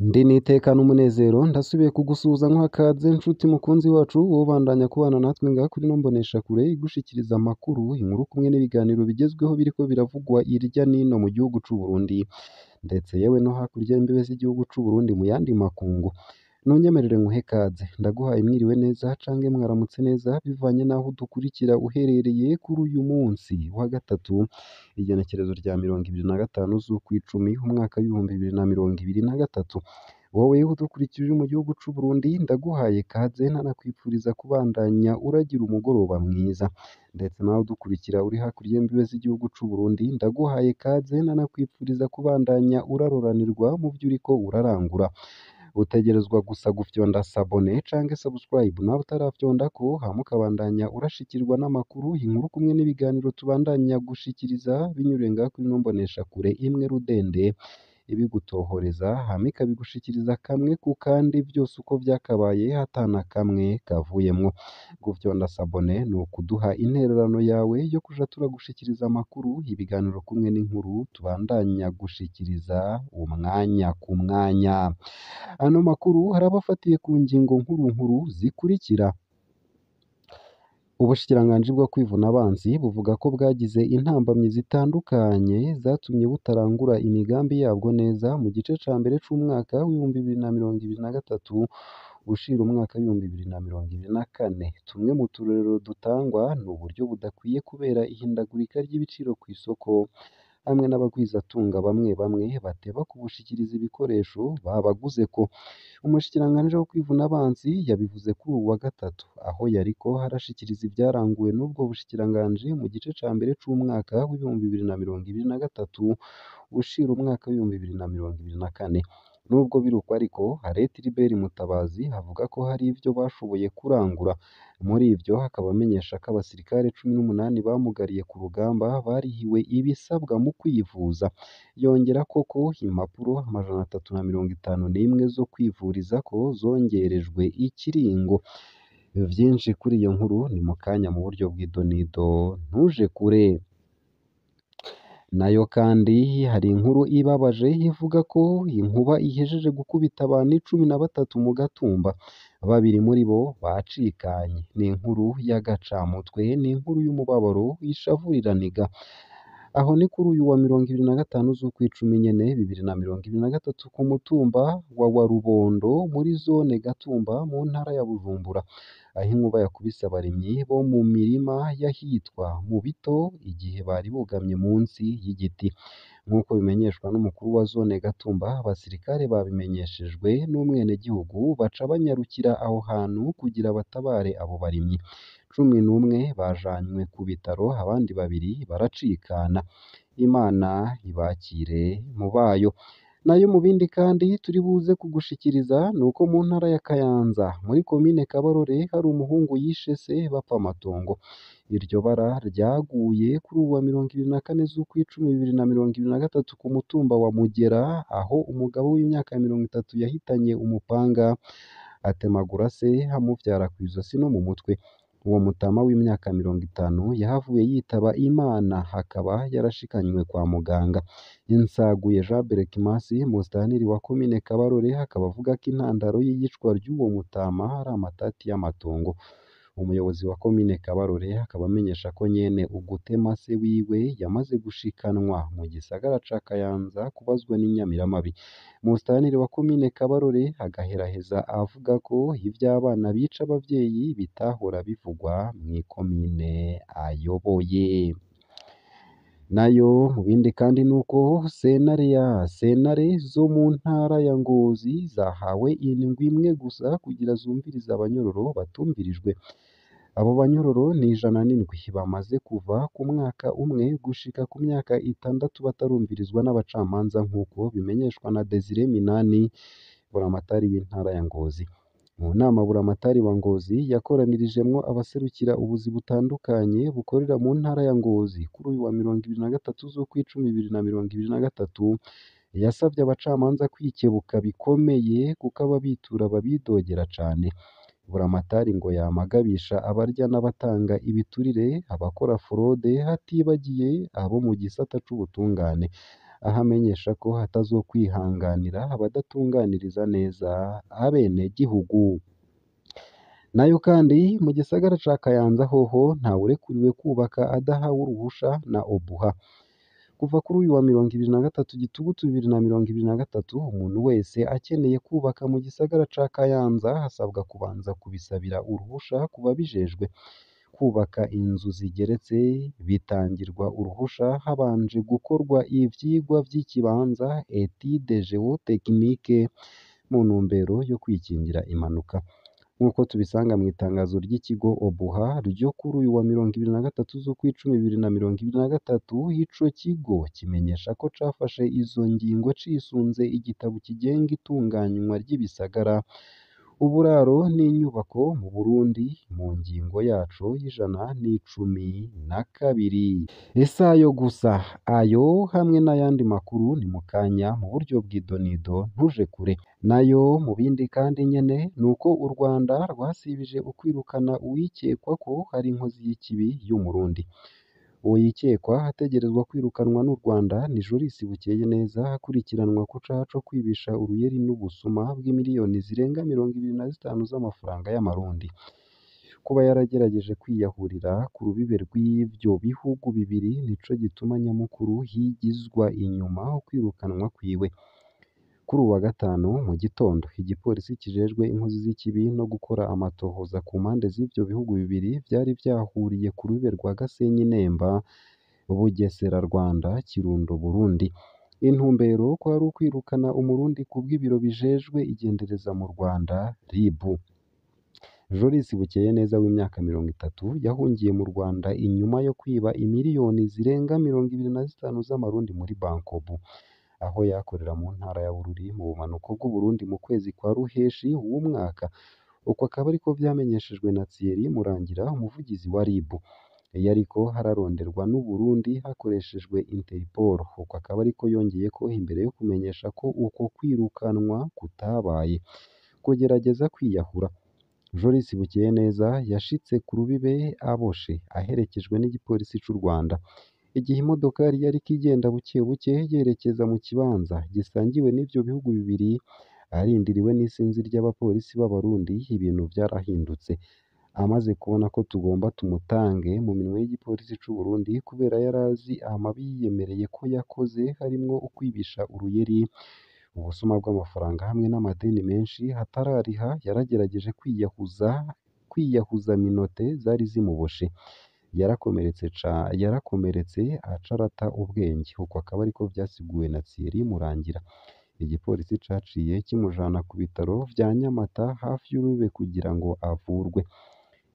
Ndi n'iteka n'umunezero ndasubiye kugusuhuza nkuha kaze nshuti mukunzi wacu wowe ubandanya kubana natwe ngaha kuri ino mboneshakure igushikiriza amakuru, inkuru kumwe n'ibiganiro bigezweho biriko biravugwa irya nino mu gihugu c'u Burundi ndetse yewe no hakurya y'imbibe z'igihugu c'u Burundi mu yandi makungu. Nunyemerere nkuhe kaze, ndaguhaye mwiriwe neza canke mwaramutse neza bivanye n'aho udukurikira uherereye kuri uyu munsi wa gatatu igenekerezo rya 25 z'ukwicumi umwaka w'2023. Wowe udukurikira uri mu gihugu c'u Burundi ndaguhaye kaze nanakwipfuriza kubandanya uragira umugoroba mwiza, ndetse nawe udukurikira uri hakurya y'imbibe z'igihugu c'u Burundi ndaguhaye kaze nanakwipfuriza kubandanya uraroranirwa mu vyo uriko urarangura. Utegerezwa gusa gufyonda sabone canke subscribe nawe utarafyondako hama ukabandanya urashikirwa n'amakuru, inkuru kumwe n'ibiganiro tubandanya gushikiriza binyuriye ngaha kuri ino mboneshakure imwe rudende ibigutohoreza hama ikabigushikiriza kamwe ku kandi vyose uko vyakabaye ata na kamwe kavuyemwo. Gufyonda sabone ni ukuduha intererano yawe yo kuja turagushikiriza amakuru, ibiganiro kumwe n'inkuru tubandanya gushikiriza umwanya ku mwanya. Ano makuru haraba afatiye ku ngingo nkuru nkuru zikurikira: Ubushikiranganji bwo kwivuna abansi buvuga ko bwagize intambamyi zitandukanye zatumye butarangura imigambi yabwo neza mu gice ca mbere c'umwaka w'2023 ushira umwaka w'2024. Tumwe mu turorero dutangwa ni uburyo budakwiye kubera ihindagurika ry'ibiciro kw'isoko hamwe n'abagwizatunga bamwe bamwe bateba kubushikiriza ibikoresho babaguzeko. Umushikiranganji wo kwivuna abansi yabivuze kuri uwu wa gatatu aho yariko arashikiriza ivyaranguwe n'ubwo bushikiranganji mu gice ca mbere c'umwaka w'2023 ushira umwaka w'2024. Nubwo biruko ariko, Arete Libert Mutabazi avuga ko hari ivyo bashoboye kurangura. Muri ivyo akaba amenyesha ko abasirikare 18 bamugariye ku rugamba barihiwe ibisabwa mu kwivuza. Yongerako ko impapuro 351 zo kwivurizako zongerejwe ikiringo. Vyinshi kuri iyo nkuru ni mu kanya mu buryo bw'idonido, ntuje kure. Nayo kandi hari inkuru ibabaje ivuga ko inkuba ihejeje gukubita abantu 13 mu Gatumba, babiri muri bo bacikanye. Ni inkuru y'agacamutwe, ni inkuru y'umubabaro ishavuriraniga. Aho ni kuri uyu wa 25 z'ukwicumi nyene 2023 ku mutumba wa Warubondo muri zone Gatumba mu ntara ya Bujumbura, aho inkuba yakubise abarimyi bo mu mirima y'ahitwa mu Bito igihe bari bugamye munsi y'igiti. Nk'uko bimenyeshwa n'umukuru wa zone Gatumba, abasirikare babimenyeshejwe n'umwenegihugu baca banyarukira aho hantu kugira batabare abo barimyi. 11 bajanywe ku bitaro abandi babiri baracikana. Imana ibakire mu bayo. Nayo mu bindi kandi turi buze kugushikiriza nuko mu ntara ya Kayanza muri komine Kabarore hari umuhungu yishe se bapfa amatongo. Iryo bara ryaguye kuri uwu wa 24 z'ukwicumi 2023 ku mutumba wa Mugera aho umugabo w'imyaka 30 yahitanye umupanga atemagura se amuvyara kw'izosi no mu mutwe. Uwo mutama w'imyaka 50 yahavuye yitaba Imana akaba yarashikanywe kwa muganga. Insaguye Jean Berchmas musitanteri wa komine Kabarore akaba avuga ko intandaro y'iyicwa ry'uwo mutama ari amatati y'amatongo. Umuyobozi wa komine Kabarore akaba amenyesha ko nyene ugutema se wiwe yamaze gushikanwa mu gisagara ca Kayanza kubazwa n'inyamiramabi. Musitanteri wa komine Kabarore agaheraheza avuga ko ivy'abana bica abavyeyi bitahora bivugwa mw'ikomine ayoboye. Nayo mu bindi kandi nuko sentare zo mu ntara ya Ngozi zahawe indwi imwe gusa kugira zumvirize abanyororo batumvirijwe. Abo banyororo ni 107 bamaze kuva ku mwaka umwe gushika ku myaka 6 batarumvirizwa n'abacamanza nk'uko bimenyeshwa na Desire Minani buramatari w'intara ya Ngozi. Mu nama buramatari wa Ngozi yakoranirijemwo abaserukira ubuzi butandukanye bukorera mu ntara ya Ngozi kuri uyu wa 23 z'ukwicumi 2023, yasavye abacamanza kwikebuka bikomeye kuko ababitura babidogera cane. Buramatari ngo yama agabisha abarya n'abatanga ibiturire, abakora forode hatibagiye abo mu gisata c'ubutungane. aho amenyesha ko atazokwihanganira abadatunganiriza neza abenegihugu. Nayo kandi mu gisagara ca Kayanza hoho ntawurekuriwe kubaka adahawe uruhusha na Obuha. Kuva kuri uyu wa 23 Gitugutu 2023, umuntu wese akeneye kubaka mu gisagara ca Kayanza asabwa kubanza kubisabira uruhusha ku babijejwe. Kubaka inzu zigeretse bitangirwa uruhusha habanje gukorwa ivyigwa vy'ikibanza (étude géotechnique) mu ntumbero yo kwikingira impanuka. Nk'uko tubisanga mw'itangazo ry'ikigo Obuha ryo kuri uyu wa 23 z'ukwicumi 2023, ico kigo kimenyesha ko cafashe izo ngingo cisunze igitabo kigenga itunganywa ry'ibisagara, uburaro n'inyubako mu Burundi mu ngingo yaco y'112. Si ayo gusa, ayo hamwe n'ayandi makuru ni mu kanya mu buryo bw'idonido ntuje kure. Nayo mu bindi kandi nyene nuko u Rwanda rwasibije ukwirukana uwikekwa ko ari inkozi y'ikibi y'Umurundi. Uwo yikekwa ategerezwa kwirukanwa n'u Rwanda ni Jolis Bukeyeneza akurikiranwa ku caha co kwibisha uruyeri n'ubusuma bw'imiliyoni zirenga 25 z'amafaranga y'amarundi. Kuba yaragerageje kwiyahurira ku rubibe rw'ivyo bihugu bibiri nico gituma nyamukuru higizwa inyuma ukwirukanwa kwiwe. Kuri uwu wa gatanu mu gitondo, igipolisi kijejwe inkozi z'ikibi no gukora amatohoza ku mpande z'ivyo bihugu bibiri vyari vyahuriye ku rubibe rwa Gasenyi Nemba, Bugesera Rwanda, Kirundo Burundi. Intumbero kwari ukwirukana Umurundi kubw'ibiro bijejwe igendereza mu Rwanda RIB. Jolis Bukeyeneza w'imyaka 30 yahungiye mu Rwanda inyuma yo kwiba imiliyoni zirenga 25 z'amarundi muri Bankobu, aho yakorera mu ntara ya Bururi mu bumanuko bw'Uburundi mu kwezi kwa Ruheshi uwu mwaka. Uko akaba ariko vyamenyeshejwe na Thierry Murangira, umuvugizi wa RIB. Yariko araronderwa n'Uburundi hakoreshejwe Interpol. Uko akaba ariko yongeyeko imbere yo kumenyesha ko uko kwirukanwa kutabaye. Kugerageza kwiyahura. Jolis Bukeyeneza yashitse ku rubibe aboshe aherekejwe n'igipolisi c'u Rwanda. Igihe imodokari yariko igenda buke buke yerekeza mu kibanza gisangiwe n'ivyo bihugu bibiri, arindiriwe n'isinzi ry'abapolisi b'Abarundi, ibintu vyarahindutse. Amaze kubona ko tugomba tumutange mu minwe y'igipolisi c'u Burundi kubera yarazi amabi yiyemereye ko yakoze harimwo ukwibisha uruyeri, ubusuma bw'amafaranga hamwe n'amadeni menshi atarariha, yaragerageje kwiyahuza minote zari zimuboshe. Yarakomeretse aca arata ubwenge. Uko akaba ariko vyasiguwe na Thierry Murangira. Igipolisi caciye kimujana ku bitaro vya Nyamata hafi y'urubibe kugira ngo avurwe.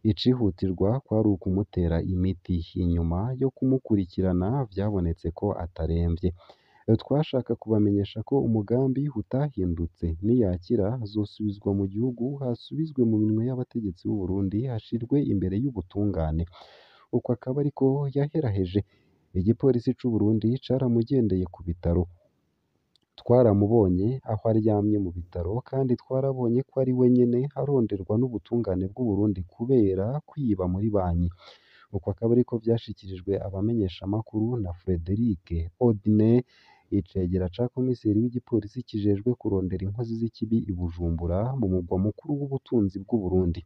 Icihutirwa kwari ukumutera imiti. Inyuma yo kumukurikirana vyabonetse ko ataremvye. Twashaka kubamenyesha ko umugambi utahindutse. Niyakira azosubizwa mu gihugu, asubizwe mu minwe y'abategetsi b'u Burundi, ashirwe imbere y'ubutungane. Uko akaba ariko yaheraheje. Igipolisi c'u Burundi caramugendeye ku bitaro. Twaramubonye aho aryamye mu bitaro kandi twarabonye ko ari we nyene aronderwa n'ubutungane bw'u Burundi kubera kwiba muri banki. Uko akaba ariko vyashikirijwe abamenyeshamakuru na Frederic Odine, icegera ca komiseri w'igipolisi kijejwe kurondera inkozi z'ikibi i Bujumbura mu mugwa mukuru w'ubutunzi bw'u Burundi.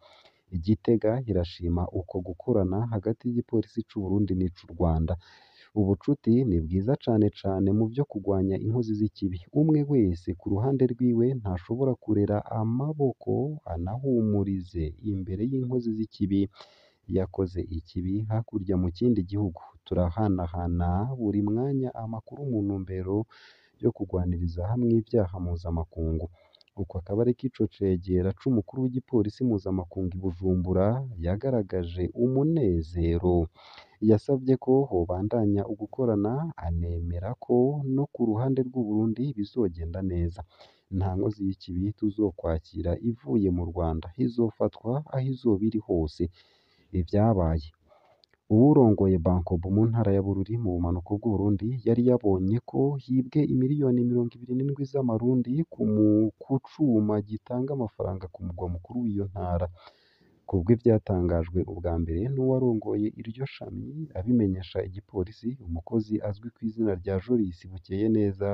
Gitega irashima uko gukorana hagati y'igipolisi c'u Burundi n'ic'u Rwanda. Ubucuti ni bwiza cane cane mu vyo kugwanya inkozi z'ikibi. Umwe wese ku ruhande rwiwe ntashobora kurera amaboko anahumurize imbere y'inkozi z'ikibi yakoze ikibi hakurya mu kindi gihugu. Turahanahana buri mwanya amakuru mu ntumbero yo kugwaniriza hamwe ivyaha mpuzamakungu. Uko akaba ariko ico cegera c'umukuru w'igipolisi mpuzamakungu i Bujumbura yagaragaje umunezero. Yasavye ko hobandanya ugukorana, anemera ko no ku ruhande rw'u Burundi bizogenda neza. Nta nkozi y'ikibi tuzokwakira ivuye mu Rwanda, izofatwa aho izoba iri hose. Ivyabaye. Uwurongoye Bankobu mu ntara ya Bururi mu bumanuko bw'Uburundi yari yabonye ko hibwe imiliyoni 27 z'amarundi ku cuma gitanga amafaranga ku mugwa mukuru w'iyo ntara. Kubw'ivyatangajwe ubwa mbere n'uwarongoye iryo shami abimenyesha igipolisi, umukozi azwi kw'izina rya Jolis Bukeyeneza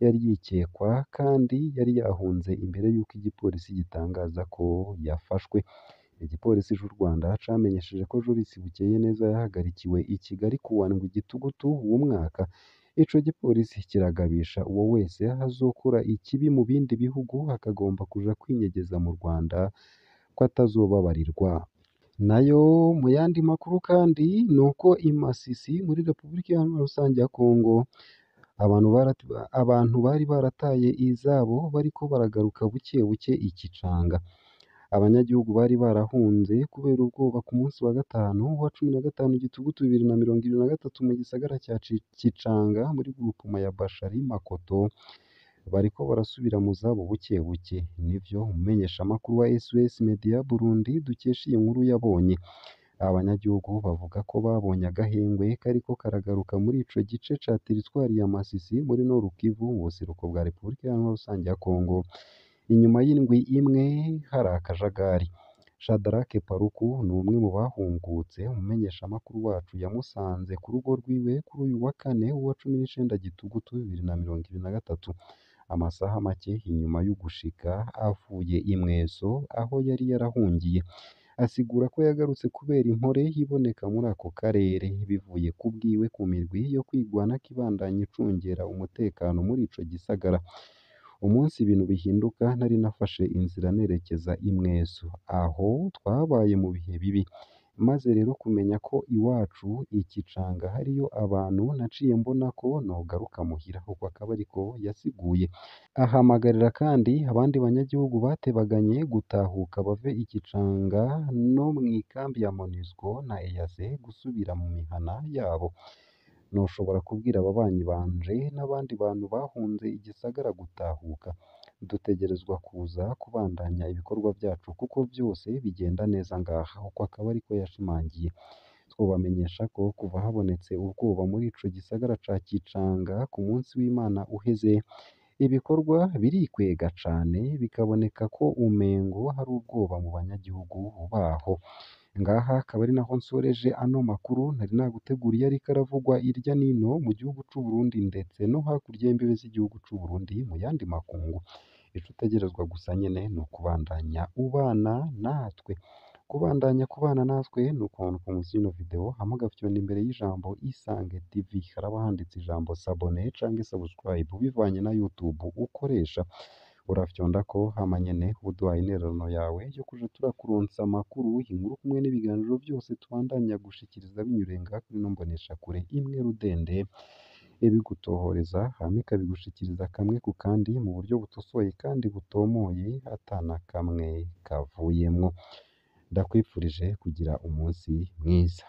yari yikekwa kandi yari yahunze imbere y'uko igipolisi gitangaza ko yafashwe. Igipolisi c'u Rwanda camenyesheje ko Jolis Bukeyeneza yahagarikiwe i Kigali kuwa ndwi Gitugutu uwu mwaka. Ico gipolisi kiragabisha uwo wese azokora ikibi mu bindi bihugu akagomba kuja kwinyegeza mu Rwanda ko atazobabarirwa. Nayo mu yandi makuru kandi nuko i Masisi muri Repubulika Iharanira Rusange ya Kongo abantu bari barataye izabo bariko baragaruka buke buke i Kicanga. Abanyagihugu bari barahunze kubera ubwoba ku munsi wa gatanu wa 15 Gitugutu 2023 mu gisagara ca Kicanga muri groupement ya Bashari Makoto bariko barasubira mu zabo buke buke. Nivyo umumenyeshamakuru wa SOS Media Burundi dukesha iyi nkuru yabonye. Abanyagihugu bavuga ko babonye agahengwe kariko karagaruka muri ico gice ca teritwari ya Masisi muri Nord Kivu mu buseruko bwa Repubulika Iharanira Rusange ya Kongo. Inyuma y'indwi imwe hari akajagari. Shadrack Paruku ni umwe mu bahungutse, umumenyeshamakuru wacu yamusanze ku rugo rwiwe kuri uyu wa kane wa 19 Gitugutu 2023, amasaha make inyuma y'ugushika avuye i Mweso aho yari yarahungiye. Asigura ko yagarutse kubera impore iboneka muri ako karere bivuye ku bwiwe ku mirwi yo kwigwanako ibandanya icungera umutekano muri ico gisagara. Umunsi ibintu bihinduka nari nafashe inzira nerekeza i Mweso, aho twabaye mu bihe bibi. Maze rero kumenya ko iwacu i Kicanga hariyo abantu naciye mbona ko nogaruka muhira. Uko akaba ariko yasiguye. Ahamagarira kandi abandi banyagihugu batebaganye gutahuka bave i Kicanga no mw'ikambi ya MONUSCO na EAC gusubira mu mihana yabo. Noshobora kubwira ababanyi banje n'abandi bantu bahunze igisagara gutahuka. Dutegerezwa kuza kubandanya ibikorwa vyacu kuko vyose bigenda neza ngaha. Uko akaba ariko yashimangiye. Twobamenyesha ko kuva habonetse ubwoba muri ico gisagara ca Kicanga ku munsi w'Imana uheze, ibikorwa birikwega cane bikaboneka ko umengo hari ubwoba mu banyagihugu baho. Ngaha akaba ari naho nsoreje ano makuru nari naguteguriye ariko aravugwa irya nino mu gihugu c'u Burundi ndetse no hakurya y'imbibe z'igihugu c'u Burundi mu yandi makungu. Ico utegerezwa gusa nyene ni ukubandanya ubana natwe. Kubandanya kubana natwe ni ukumanuka munsi y'ino video hama ugafyonda imbere y'ijambo Isange TV haraba handitse ijambo s'abonner canke subscribe bivanye na YouTube ukoresha. Urafyondako hama nyene uduhaye intererano yawe yo kuja turakuronsa amakuru, inkuru kumwe n'ibiganiro vyose tubandanya gushikiriza binyuriye ngaha kuri ino mboneshakure imwe rudende ibigutohoreza hama ikabigushikiriza kamwe ku kandi mu buryo butosoye kandi butomoye ata na kamwe kavuyemwo. Ndakwifurije kugira umunsi mwiza.